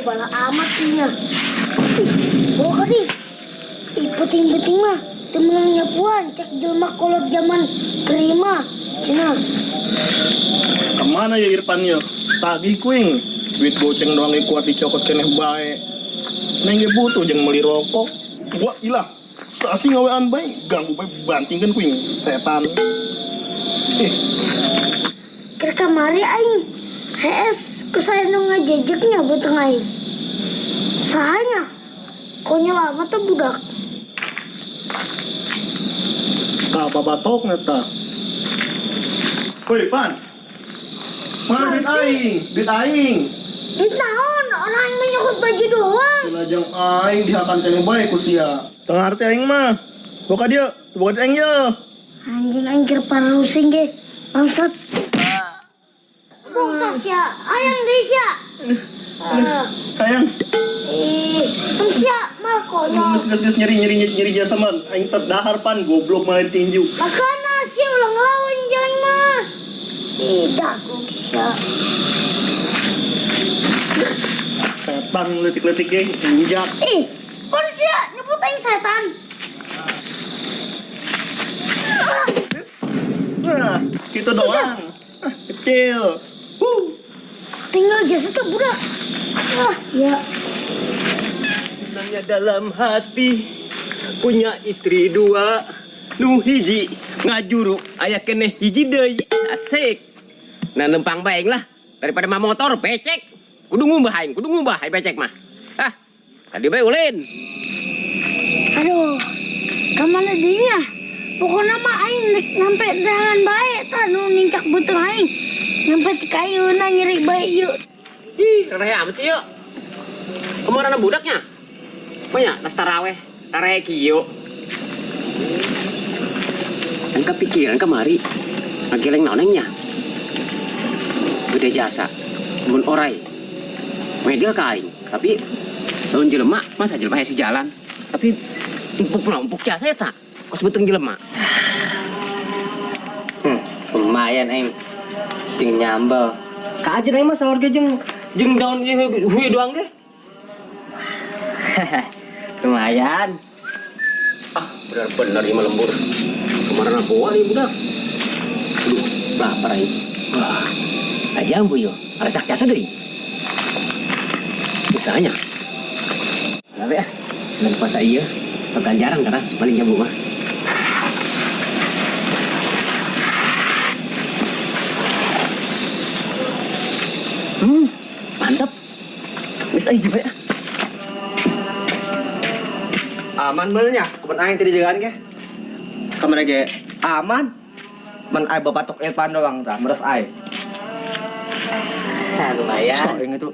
Bala amat nya. Ih, bawa ka dih. Ih, peuting-peuting mah teu meunang nyapuan cek jelema kolot jaman kerima cenah. Kamana ya Irpan ye? Tagih kuing, duit goceng doang ge kuat dicokot keneh bae. Neng ge butuh jeung meuli rokok. Wa ilah, sasi ngawean bae, ganggu bae bantingkeun kuing, setan. Ih. Keur kamari aing hees ku saya nu ngajejeknya beuteung aing. Saha nya? Konyol amat tuh budak. Tah babatok na tah. Woi Pan. Mana duit aing? Duit aing. Duit naon? Orang aing mah nyokot baju doang. Cenah aing dihakan keneh bae ku sia. Teu ngarti aing mah. Boka dieu, teu boga duit aing ye. Anjing aing keur parusing ge. Bangsat. Bungkas sia, hayang deui sia. Hayang. Ih, tong sia mah konyol. Geus geus geus nyeri nyeri nyeri jasa mah aing tas dahar pan goblok mah tinju. Makana sia ulah ngelawan jeung aing mah. Ih, dago sia. Setan leutik-leutik ge injak. Ih, kon sia nyebut aing setan. Nah, gitu doang. Ah, kecil. Huh. Tinggal jasa tuh budak. Ah, ya. Nanya dalam hati punya istri dua nu hiji ngajuru aya keneh hiji deui asik. Nah lempang bae lah daripada mah motor becek kudu ngumbah aing kudu ngumbah ai becek mah. Ah, tadi bae ulin. Aduh, kamana deui nya? Pokona mah aing rek nyampe dalan bae tah nu nincak beuteung aing. Nyampe ti kayeuna nyeri bae ieu. Ih, rere amat sih yuk. Kemana budaknya? Banyak tas taraweh, rere kieu. Yang kepikiran kemari, ngageleng naonengnya. Gede jasa, mun orai. Medel ka aing, tapi lamun jelema, masa jelema hese jalan. Tapi empuk mah empuk jasa eta. Kos beuteung jelema. Lumayan aing jeung nyambel. Kajen aing mah sahur ge jeung jeung daun ieu hui doang ge. Lumayan. Ah, benar-benar ieu mah lembur. Kemarin apa ieu budak? Aduh, lapar aing. Wah, aja ambu yo. Resak jasa deui. Usahanya. Lawe ah, dan puasa ieu peganjaran karena paling jambu mah. Mantap. Geus euy juga ya. Aman bener nya, kumaha aing teu dijagaan ge. Kamari ge aman. Man ai babatok Irfan doang tah, meres ai. Nah, lumayan. Sok aing itu.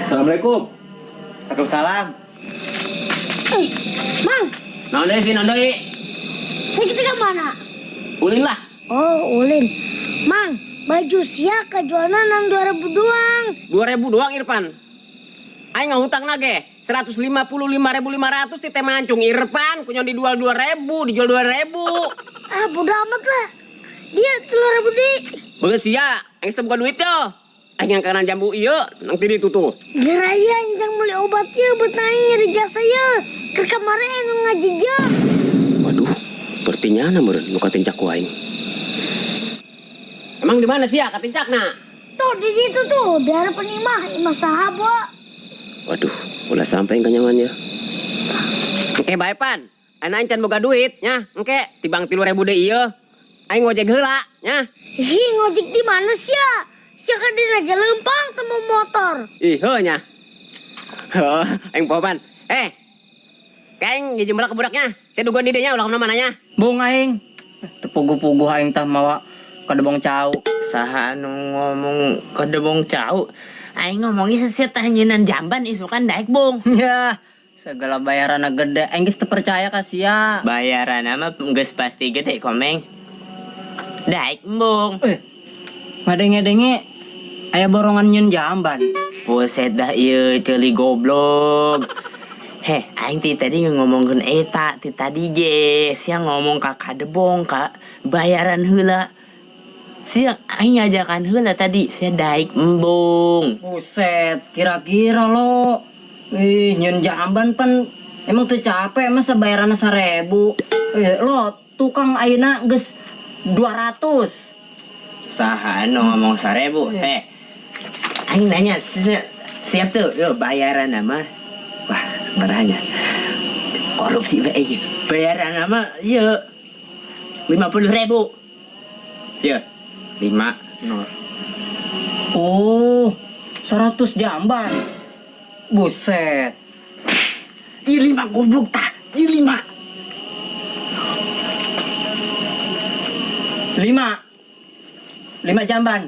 Assalamualaikum. Waalaikumsalam. Mang. Naon deui sih, naon deui? Sakitu ka mana? Ulin lah. Oh, ulin. Mang, baju sia kajualna nang 2000 doang. 2000 doang Irfan. Aing ngahutang ge 155.500 ti teh mancung Irfan, kunyon dijual 2000, dijual 2000. Ah, bodo amat lah. Dia 3000 di. Beungeut sia, aing teu boga duit yo. Aing yang kanan jambu ieu nang ti ditu tuh. Geraya aing meuli obat ieu buat aing nyeri jasa ieu. Keur kamari anu ngajejek. Waduh, berarti nyana meureun nu katincak ku aing. Emang di mana sia katincakna? Tuh di situ tuh, di harapan imah, imah saha boa. Waduh, ulah sampai kanyaman ya. Engke bae pan. Ayeuna aing can boga duit nya, engke tibang 3000 deui ieu. Aing ngojek heula nya. Ih, ngojek di mana sia? Sia kan dina ge leumpang temu motor. Ih, heuh nya. Heuh, aing poho pan. Kaing ngijumlah ke budaknya. Saya dugaan di dinya ulah kemana mananya. Bung aing. Tepuguh-puguh aing tah mawa kadebong cau. Saha anu ngomong kadebong cau? Aing ngomongnya sesia tah nyeunan jamban isukan daek bung. Ya, segala bayaran gede. Aing geus teu percaya ka sia. Bayaran mah geus pasti gede komeng. Daek bung. Ngadenge-denge aya borongan nyeun jamban. Buset dah ieu ceuli goblok. Heh, aing ti tadi ngomongkeun eta ti tadi ge, sia ngomong ka kadebong ka bayaran heula. Sia aing ngajakan heula tadi, sia daik embung. Buset, kira-kira lo. Ih, nyeun jamban pan emang teu capek masa bayaranna 1000. Eh, lo tukang ayeuna geus 200. Saha anu ngomong 1000? Eh. Aing nanya siap tuh, yo bayaran mah. Wah, beranya. Korupsi bae ieu. Bayaran mah ieu 50.000. Ya, 5 0. Oh, 100 jamban. Buset. Ih, 5 goblok tah. Ih, 5. 5. 5 jamban.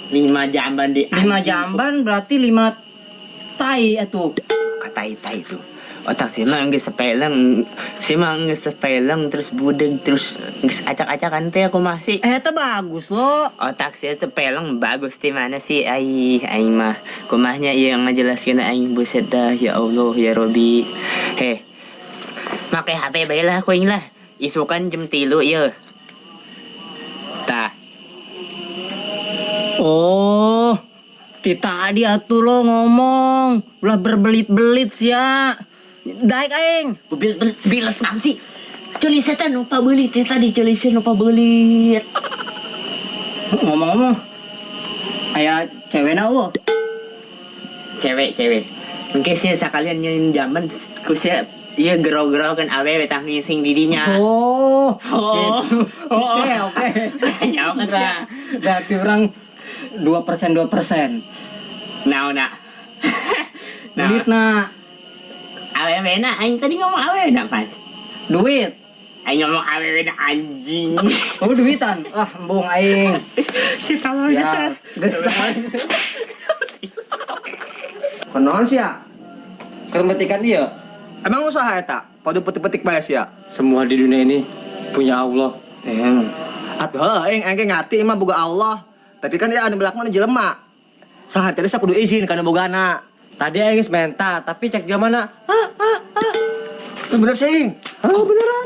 5 jamban di 5 anjing. Jamban berarti 5 tai atuh. Kata tai itu. Otak sih mah geus sepeleng, sih mah geus sepeleng terus budeg terus geus acak-acakan teh aku masih. Eh, eta bagus lo. Otak sih sepeleng bagus di mana sih ai aing mah. Kumahnya ieu ngajelaskeun aing buset dah ya Allah ya Robi. Heh. Make HP bae lah kuing lah. Isukan jam 3 ieu. Tah. Oh, ti tadi atuh lo ngomong, ulah berbelit-belit sia. Daek aing. Belit-belit naon sih? Ceuli setan nu pabelit teh tadi ceuli nu pabelit. Ngomong-ngomong, aya cewek na eueuh? Cewek cewek. Mungkin sih sekalian nyeun jamban ku sia ieu gero-gero kan awewe tah ngising didinya. Oh, Oh. gitu. Oke, oke. Nyawa kan sia. Berarti orang 2% 2%. Naon na? Naon? Duit na. Awewe na aing tadi ngomong awewe na pas. Duit. Aing ngomong awewe na anjing. Oh, duitan. Ah, embung aing. Si tolong Ya, geus lah. Kunaon sia? Kermetikan dia. Emang usaha eta? Padu petik-petik bae sia. Semua di dunia ini punya Allah. Eh, Atuh heuh aing aing ge ngarti mah boga Allah. Tapi kan dia anu belakang jelema. Saha teh kudu izin kana bogana. Tadi aing geus menta, tapi cek dia mana? Itu bener sih, aing. Oh, beneran.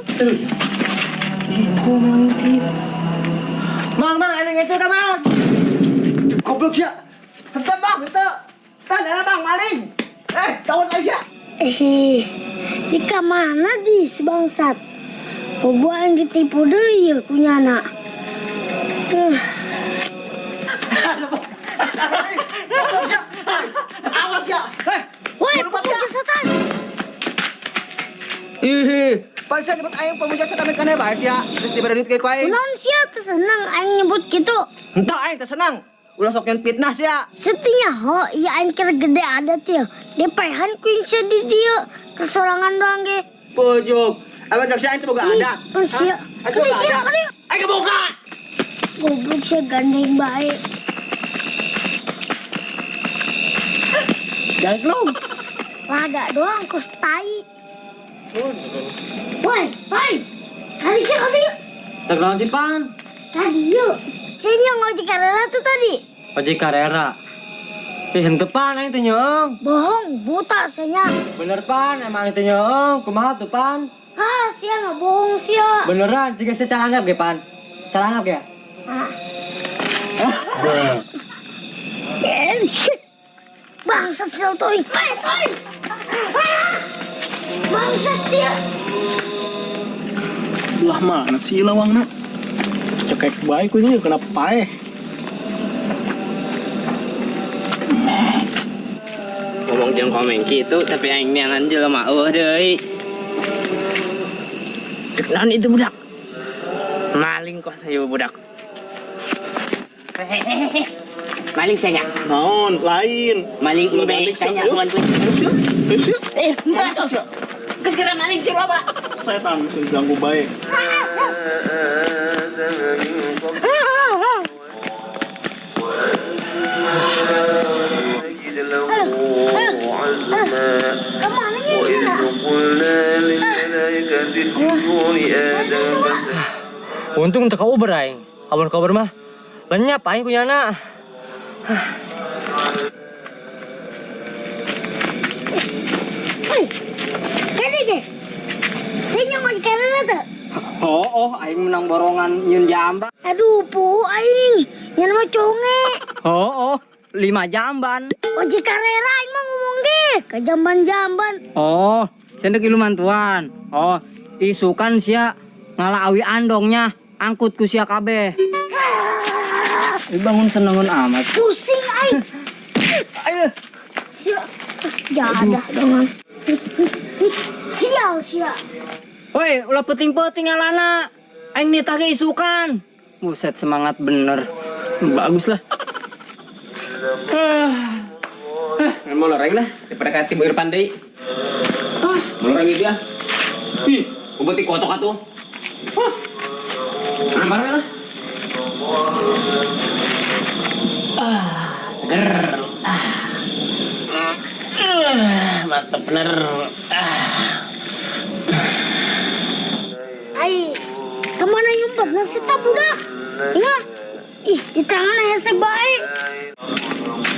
Mang, mang, aing itu kan, Mang. Goblok sia. Henteu bang, henteu. Tan, ada bang, maling. Eh, kawan aja. Eh, di mana di si bangsat? Bobo aing ditipu deui ya ku nyana. Goblok sia. Awas ya. Eh, Woi, pemuja setan. ih, pan sia nyebut aing pemuja setan kana bae sia. Terus dibere duit ku aing. Kunaon sia teu seneng aing nyebut kitu? Henteu aing teu senang. Ulah sok nyen fitnah sia. Setinya ho, iya aing kira gede adat ya. Dipehan ku sia di dieu kesorangan doang ge. Pojok. Abang cak sia aing teu boga adat. Ih, sia. Aing teu boga Kali sia, adat. kali. Aing kebuka. Goblok sia gandeng bae. Jangan lu. Laga doang kos tai. Woi, woi. Kali sia kali. Tak naon sih, Pan? Tadi yuk. Sia ngojek karena tuh tadi. Ojek karera. Ih, henteu Pan, aing teu nyeung. Bohong, buta sia. Bener Pan, emang aing teu nyeung. Kumaha tuh, Pan? Ah, sia nggak bohong sia. Beneran, jika saya calanggap ge, Pan. Calanggap ge. Ah. Bangsat sia tuh. Eh, toi. Ah. Bangsat dia. Lah mana sih lawangna? Cekek bae ku nya kenapa paeh? Ngomong jeung komeng kitu tapi aing neangan jelema eueuh deui. Dek naon itu budak? Maling kok saya budak. Hehehe. Maling saya. Naon lain. Maling Ulah embe balik, tanya sia. kawan Ayo, sia. Ayo, sia. Eh, enggak. Sia. Geus kira maling sih loba. Setan sing ganggu bae. Kemana nya ini? Untung teu ka Uber aing. Amun ka Uber mah lenyap aing punya anak. Woi, kali ge. Sia ngojek karena tuh. Oh, aing menang borongan nyieun jamban. Aduh, pu aing. Nyan mah conge. Oh, 5 jamban. Ojek karera aing mah ngomong ge, ke jamban-jamban. Oh, sendek ilu mantuan. Oh, isukan sia ngala awi andongnya, angkut ku sia kabeh. Ih, bangun senengun amat. Pusing aing. Ayo. Sia. Jadah dongan. Sial sia. Woi, ulah peting-peting alana. Aing nitah ge isukan. Buset, semangat bener. Bagus lah. Mau loreng lah daripada kayak tim Irfan deui. Ah, mau loreng itu ya. Ih, ubeti kotok atuh. Hah. Nampar we lah. Ah, seger. Ah. Ah, mantep bener. Ah. Ai, kemana nyumpet nasi tak budak? Ingat, ih di tangan hese baik.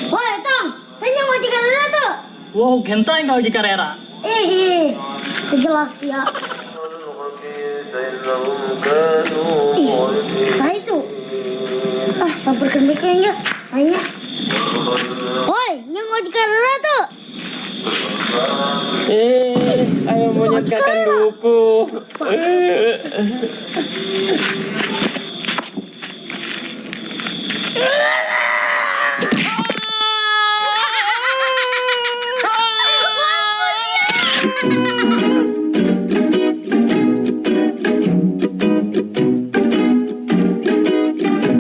Woi, Tong, saya yang ojek karera tuh. Wow, genteng kau ojek karera. Eh, jelas ya. Ih, saya itu. Ah, samperkan mereka ya. Tanya. Woi, yang ojek karera tuh. Eh, ayo monyet kakak duku.